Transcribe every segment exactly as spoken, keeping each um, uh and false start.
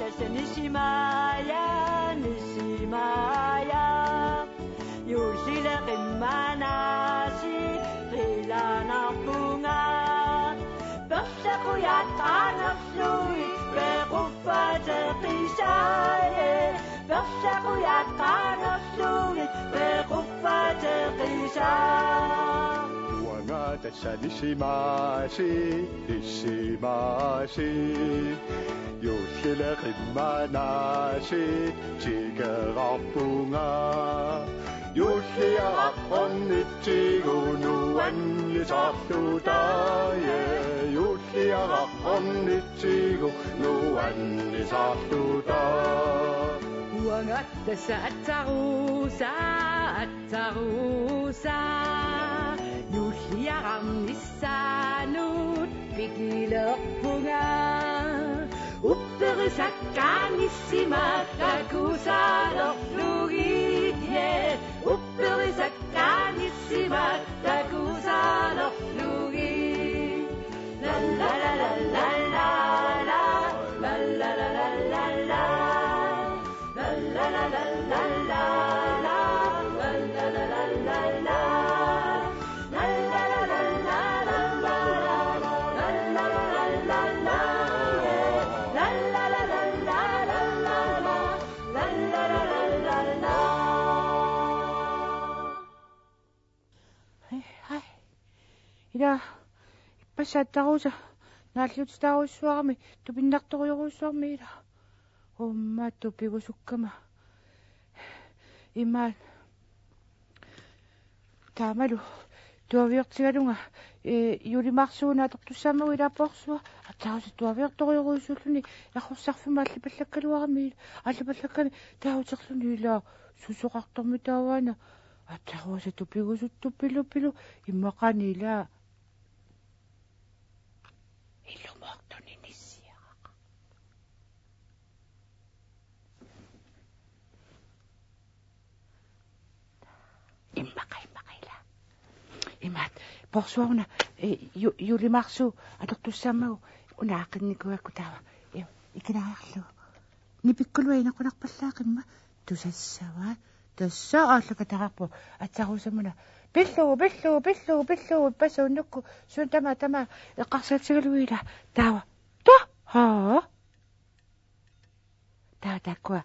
Tassa Nissimiit, Nissimiit. Juullile qimmanaasiit qilanarpunga. Perlaqujat qaangerlugit pequffateqisaaje. Perlaqujaqaangerlugit pequffateqisaa. Uanga tassa Nissimiit, Nissimiit. Juullile qimmanaasiit tikerarpunga. Juulliaraq ornitsigu nuannisarluta, ja, juulliaraq ornitsigu nuannisarluta. Uanga tassa Atsarusa, Atsarusa. Juulliaraq nissaanut pikilerpunga. Upperisakkaat Nissimaat takusaalerlugit, ja. Upperisakkaat Nissimaat takusaalerlugit. La la la la la la la. La la la la la la la. Ai, ai. Ila, ippassaq Atsarusa naalliutitaarujussuarami, tupinnartorujorujussuarmi ila. Uumma tupigusukkama. Imaat. Taamalu tuaviortigalunga, ee, juullimarsuuna atortussaammagu ila porsua. Atsarusa tuaviortorujorujussuulluni errorsarfimmi allipallakkaluarami, allipallakkani taaguterluni ila susoqartormi taavaana. Atsarusa tupigusuttupilupilu immaqaana ila illumoortuni nissiaraq. Immaqa, immaqa ila. Imaat, porsuaruna, ee, ju-, juullimarsuup atortussaammagu una aaqqinnikuugakku taava. Ee, ikinariarlugu. Nipikkuluat inequnarpallaaqimmat tusassavaat. Tassa aallakateqarpoq Atsarusamuna. Pillugu, pillugu, pillugu, pillugu, ippassaq unnukkut. Suut tamaat, tamaat eqqarsaatigalugit ila. Taava. Taha. Taava taakkua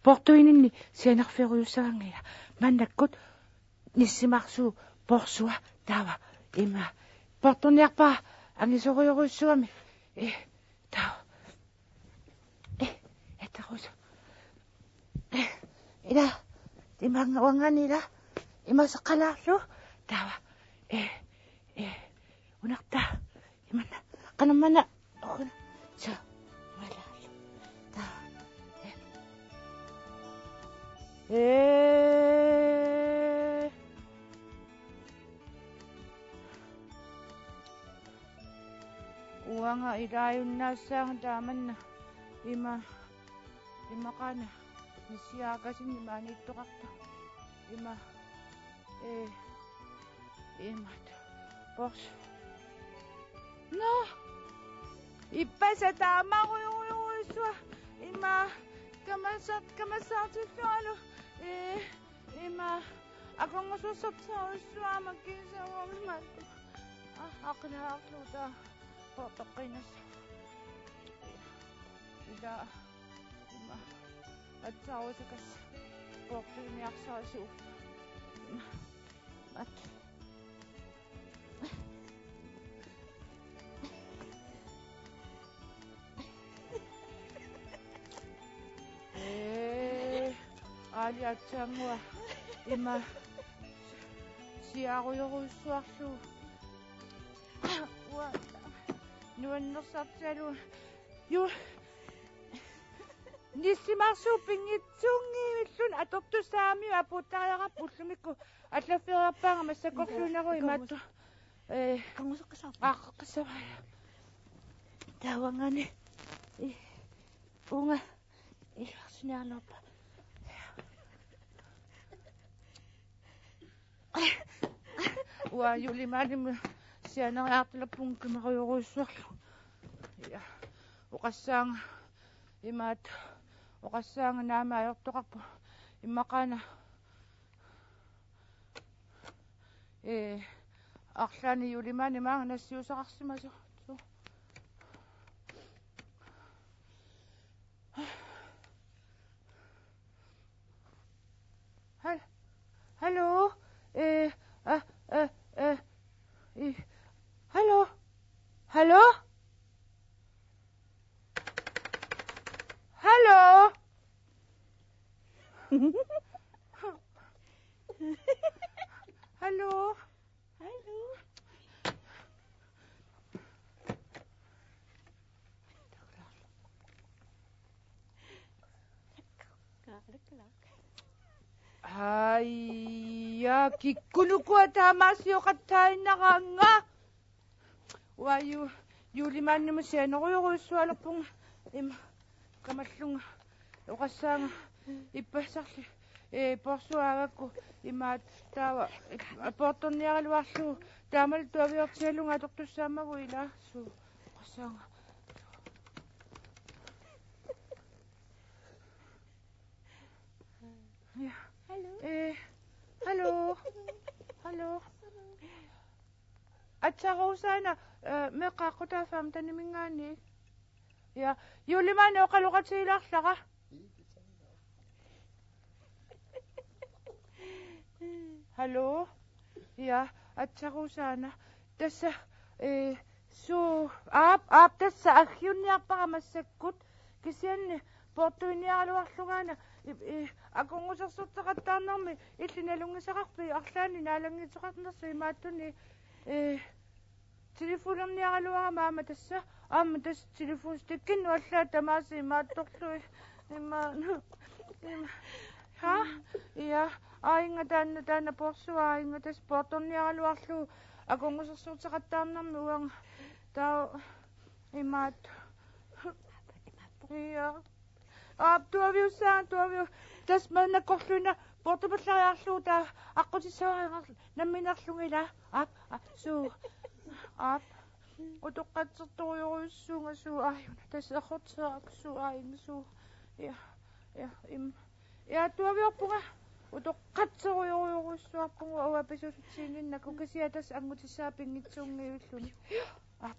portuininni sianerfiorujussuanngilaq. Maannakkut nissimarsuup porsua taava. Ima portunniarpara angisoorujorujussuugami. Ee, taava. Ee, Atsarusa. Ee, ila, imaannga uangaani ila, ima seqqalaarlugu, taava. Ee, ee, unartaa, imanna, qanammanna, ukuna, so, imaalaarlugu, taava. Ee. Ee. Uanga ilaajunnaassaanga taamanna ima, immaqaana nissiaakasinni maaniittoqartoq. Ima, ee, imaat. Pors. Nå! Ippassaq taamaarujorujussuaq. Ima, kamassaar-, kamassaartilluarlu. Ee, ima, akornusersortiarujussuaq aamma kiisauami maanna. Aa, aqqinalaarlugu taava poortoqqiinnassaaq. Ila, ima, Atsarusakassa poortuiniarsarisuuvoq. Ima, at. Ee, aali aatsaannguaq ima siaarujorujussuarlugu. Uanga nuannersartigalugu. Ju-, nissimarsuup pinngitsuunngivilluni atortussaamiuk apuuttariaqarpoq ullumikkut allaffeeriarpaanga massakkorluinnarlugu imaattoq. Ee, qanguseqqissaarput. Aa, qeqqissavaa. Taava uangaani. Ee, uunga. Iluarsiniarnerpa. Uanga juullimaalimmi sianeriartalerpunga kimarujorujussuarlugu. Ja. Oqassaanga. Imaattoq oqassaanga naamik ajortoqarpoq. Immaqaana, ee, arlaannik juulimaannik maanga nassiussaqarsimasoq. Hal-, hallo? Ee, a, a, a, i, hallo? Hallo? Hallo? Hallo? Hallo? Aajaa, kikkut ukua taamaasioqattaaginnaraannga. Uanga juulimaannimut sianerujorujussualerpunga. Ima kamallunga oqassaanga ippassarli, ee, porsuaagakku imaattoq taava, ee, poortorniaraluarlugu taamalu tuaviortigalunga atortussaammagu ilaa. Suu, oqassaanga. Ja. Hallo? Ee, hallo? Hallo? Aatsaat Rosaana, ee, meeqqat aqqutaaffa femteniminngaanniit. Ja, juulimaannik oqaloqatigilaarlara. Hallo? Ja, aatsaat Rosaana. Tassa, ee, suu, aap, aap, tassa aggiunniarpara massakkut. Kisianni poortuiniaraluarlungaana, i, i, akornusersorteqattaarnermi illit nalunngisaqarpit arlaannik naalannginneqarnersoq imaattunik, ee, telefonerniaraluarama aamma tassa, aamma tassa telefonstikkinnut allaat tamaasa imaattorlugit. Ima, ima. Ha? Ja, aajunga taanna, taanna porsuaa, aajunga tassa poortorniaraluarlugu akornusersorteqattaarnermi uanga. Taava imaattoq. Ja. Aap, tuaviussaanga, tuaviu-, tassa maannakkorluinnaq poortupallariarlugu taava aqqutissavara nammineerlunga ilaa. Aap, aap, suu. Aap. Utoqqatsertorujorujussuuvunga suu, aajuna. Tassa errorterakku suu, aajuna suu. Ja, ja, im. Ja, tuaviorpunga. Utoqqatserujorujorujussuarpunga uanga pisuussutiginnginnakku, kisianni tassa angutissaa pinngitsuunngivilluni. Aap,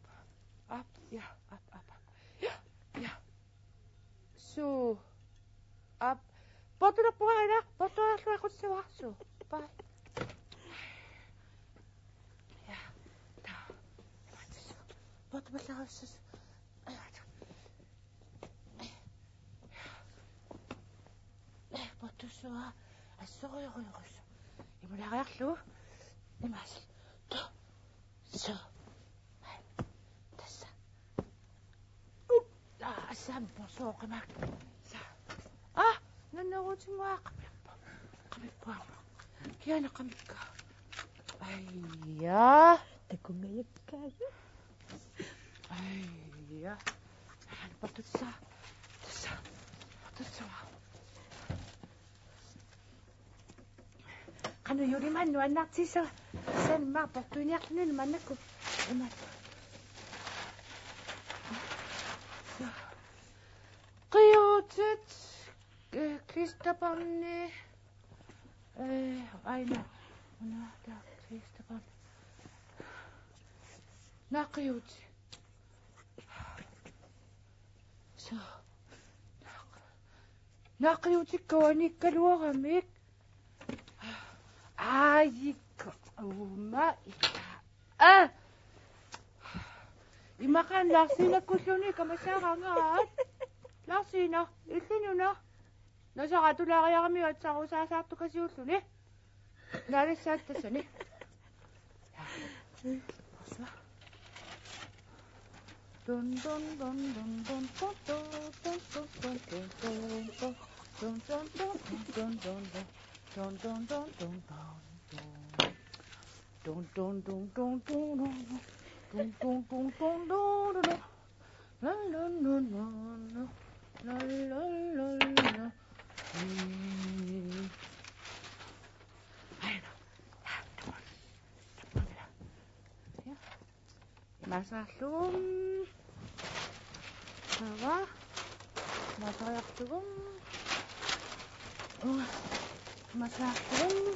aap, ja, aap, aap, aap. Ja, ja. Suu. Aap. Poortulerpunga ilaa, poortulerlunga aqqutissavara suu. Bye. Ja. Taa. Poortupallariarsuusi. Poortussavara. Assorujorujussuaq. Imulariarlugu. Imaassi. Tu. Suu. Tassa. Up. Aa, assami porsooqimaak. Sa. Aa, nunnugutimua qamippu-, qamippuama. Kiana qamikka. Aajaa. Takunngajakkaagut. Aajaa. Aa, poortussa. Tassa. Poortussa. Qanoq juulimaannik nuannaartigissavat? Sanna poortuiniarluni maannakkut. Ima. Qiutit, eh, klisterpåndi. Eh, aajuna. Una, taava klisterpåndi. Naa qiutit. Suu. Naa qiutikka uaniikkaluaramik. Aajikka. Uuma ika. Aa! Immaqa Larsinakkut ulluni kamassaaraangaat. Larsina, illununa. Nasara atulaariaramiuk atsarusaasaartukasiulluni. Naalissaat tassani. Dun, dun, dun. Dun, dun, dun, dun, dun. Dun, dun, dun, dun, dun. Dun, dun, dun, dun, dun. Dun, dun, dun, dun, dun, dun. Dun, dun, dun, dun, dun, dun, dun. La, la, la, la, la. La, la, la, la. Mm. Aina. Masarlum. Taava. Masariartugu. Masariartugu.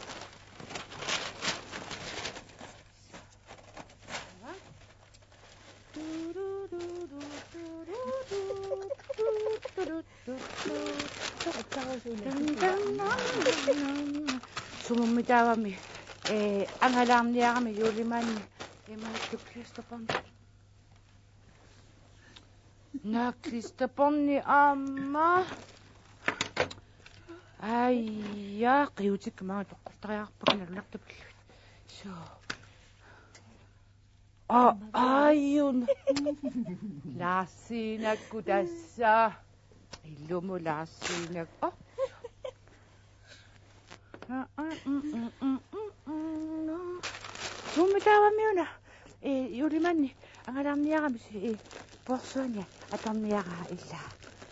Sumummi taavami, eh, angalaarniarami juulimaanni. Imaattoq Kristaporni. Naa Kristaporni aamma. Aja, qiutikka maanga toqqortariaqarpakka nalunartupallugit. Suu. Aa, aajuna. Laarsiinakku tassa. Ilumut laarsiinak-, oh. Sumummi taavami una. Eh, juulimaanni angalaarniarami, eh, poorsuani atorniaraa ilaa.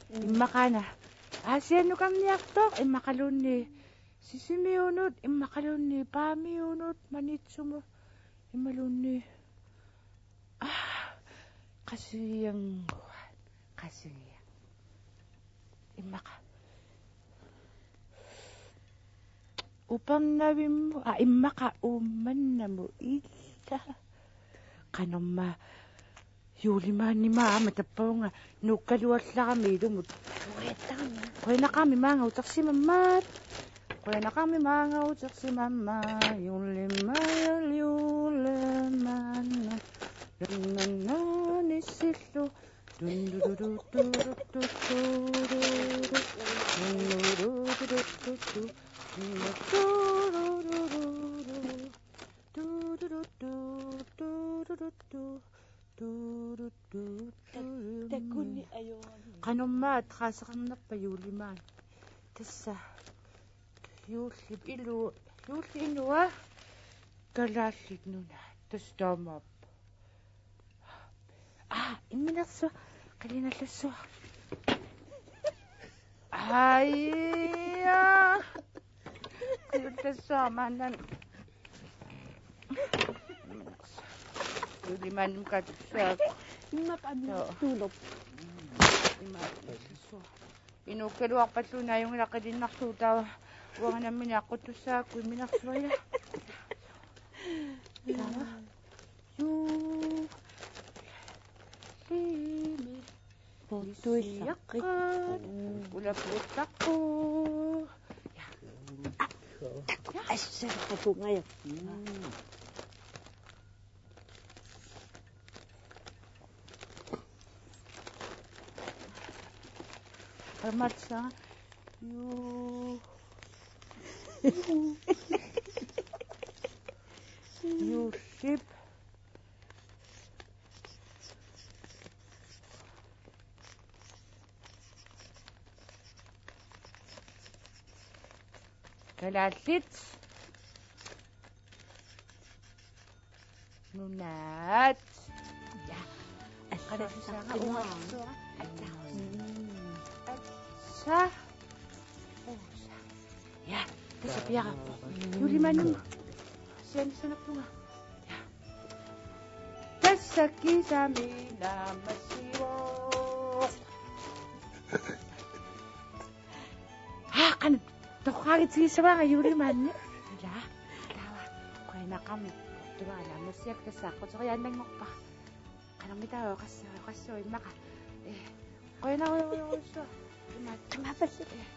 Mm. Immaqa una Aasiannukarniartoq, immaqaluunniit Sisimiunut, immaqaluunniit Paamiunut, Maniitsumut, imaluunniit, ah, Qasigiannguaq, Qasigiannguaq. Immaqa Upernavimmut, ah, immaqa Uummannamut ilaa. Qanormaa juulimaanni aamma tappavunga nuukkaluallarami ilumut. Qujanaqaami maanga utersimammat. Qujanaqaami maanga utersimammat. Juulimaannut, juulimaannut. Nunanaanissillu. Dun, du, du, du, du, du, du, du, du, du. Dun, du, du, du, du, du, du, du. Takunni ajoraanni. Qanormaa adresseqarnerpa juulimaanni? Tassa juullip ilu-, juullip inua Kalaallit Nunaat. Tassa taamaappoq. Aa, imminersuaq, qilinallassuaq. Aja. Qilinallassuaq maanna. Imminersuaq. Juulimaannut katussaaq. Imma pami. Joo. Tuulerpoq. Imaattuussuaq. Inuukkaluarpalluunniit ajunngilaq qilinnarlugu, taava uanga nammineq aqquttussaagakku imminersuaq ila. Taava. Juu. Liimi. Puuttuissaqqit. Nissiaqqat. Mm. Ulapuuttaqqu. Assarpakungajak. Mm. Amatsa. Juu. Juullip. Kalaallit Nunaat. Ja. Qanorsuaq uunga. Assa. Ja. Tassa piareerpoq. Juulimaannut. Sianissanerpunga. Ja. Tassa kisami naammassivoq. Haa, qanoq torraagitigissavara juulimaanni. Ila. Taava. Qujanaqaami. Tugaa naammassiaq, tassa aqquteriaannanngorpara. Qanormi taava oqassavat, oqassavat immaqa. Eh. Qujanarujorujussuaq. Imaattumaappalli. Eh.